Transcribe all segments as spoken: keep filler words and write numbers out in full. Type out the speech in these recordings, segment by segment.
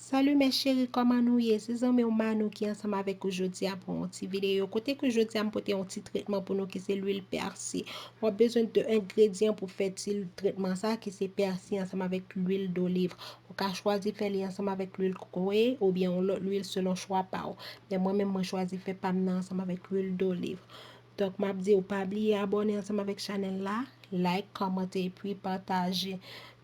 Salut mes chéris, kòman nou ye? Se zanmi w Manou ki ansanm avèk ou jodi a pou yon ti videyo. Kote ke jodi a m pote yon ti tretman pou nou ki se lwil pèsi. W ap bezwen de engredyan pou fè ti tretman sa ki se pèsi ansanm avèk lwil doliv. Ou ka chwazi fè li ansanm avèk lwil kokoye oubyen yon lòt lwil selon chwa pa w. Men mwen menm mwen chwazi fè pa m nan ansanm avèk lwil doliv. Donk m ap di w pa bliye abòne ansanm avèk chanèl la, like, kòmante epi pataje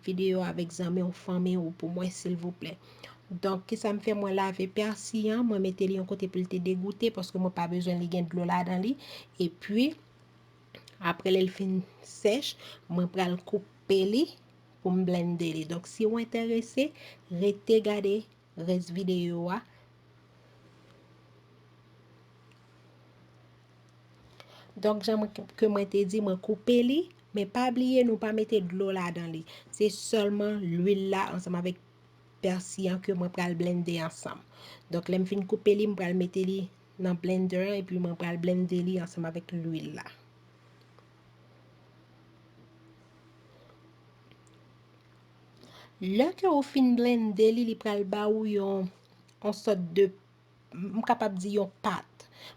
videyo avèk zanmi w, fanmi w pou mwen silvouplè. Donk kisa m fè, mwen lave pèsi an, mwen mete li yon kote pou li te degoute paske mwen pa bezwen li gen dlo ladan li. Epi apre lè l fin sèch, mwen pral koupe li pou m blende li. Donk si w enterese, rete gade rès videyo a. Donk jan mwen, ke mwen te di, mwen koupe li, men pa bliye nou pa mete dlo ladan li. Se sèlman lwil la ansanm avèk pèsi an ke mwen pral blende ansanm. Donk lè m fin koupe li, m pral mete li nan blender an epi mwen pral blende li ansanm avèk lwil la. Lè ke ou fin blende li, li pral ba ou yon, yon sòt de, m kapab di yon pat.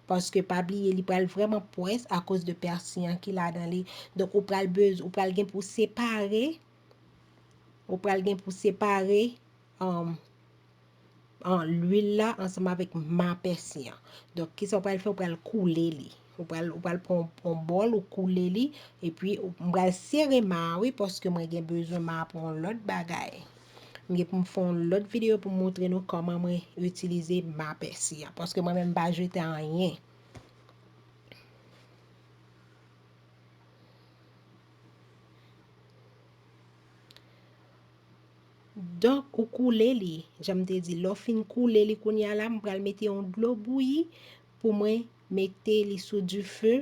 Paske pa bliye, li pral vrèman pwès akoz de pèsi an ki ladan li. Donk ou pral bez-, ou pral gen pou separe, ou pral gen pou separe, um, an lwil la ansanm avèk ma pèsi an. Donk kisa w pral fè? W pral koule li. Ou pral, ou pral pran yon bòl, ou koule li, epi m pral sere ma a wi, paske mwen gen bezwen ma a pou yon lòt bagay. M gen pou m fè yon lòt videyo pou m montre nou kòman mwen itilize ma pèsi an, paske mwen menm m pa jete anyen. Donk ou koule li, jan m te di, lè w fin koule li kounye a la, m pral mete yon dlo bouyi pou mwen mete li sou dife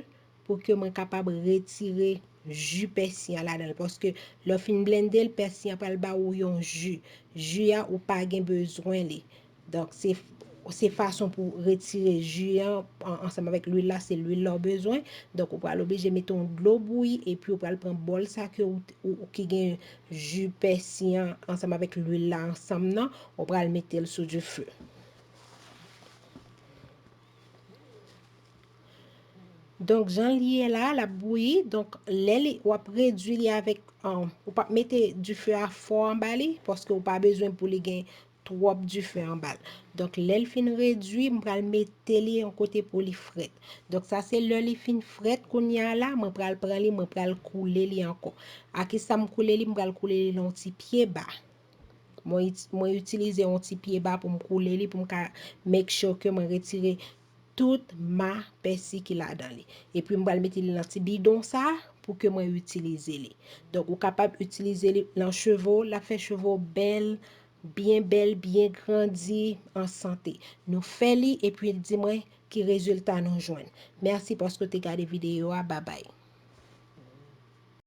pou ke mwen kapab retire ji pèsi an ladan l. Paske lè w fin blende l, pèsi an pral ba ou yon ji. Ji a, ou pa gen bezwen li. Donk se, se fason pou retire ji an, an, ansanm avèk lwil la, se lwil la w bezwen. Donk ou pral oblije mete yon dlo bouyi epi ou pral pran bòl sa ke ou, ou, ou ki gen ji pèsi an ansanm avèk lwil la ansanm nan, ou pral mete l sou dife. Donk jan l ye la, l ap bouyi. Donk lè li, w ap redwi li avèk, um, ou p ap mete dife a fò anba li, paske ou pa bezwen pou li gen twòp dife anba l. Donk lè l fin redwi, m pral mete li yon kote pou li frèt. Donk sa se lè li fin frèt kounye a la, mwen pral pran li, mwen pral koule li ankò. A kisa m koule li? M pral koule li nan yon ti pye ba. Mwen, mwen itilize yon ti pye ba pou m koule li, pou m ka make sure ke mwen retire tout ma pèsi ki ladan li. Epi m pral mete li nan ti bidon sa pou ke mwen itilize li. Donk ou kapab itilize li nan cheve w, l ap fè cheve w bèl, byen bèl, byen grandi, an sante. Nou fè li epi di mwen ki rezilta nou jwenn. Mèsi paske w te gade videyo a, babay.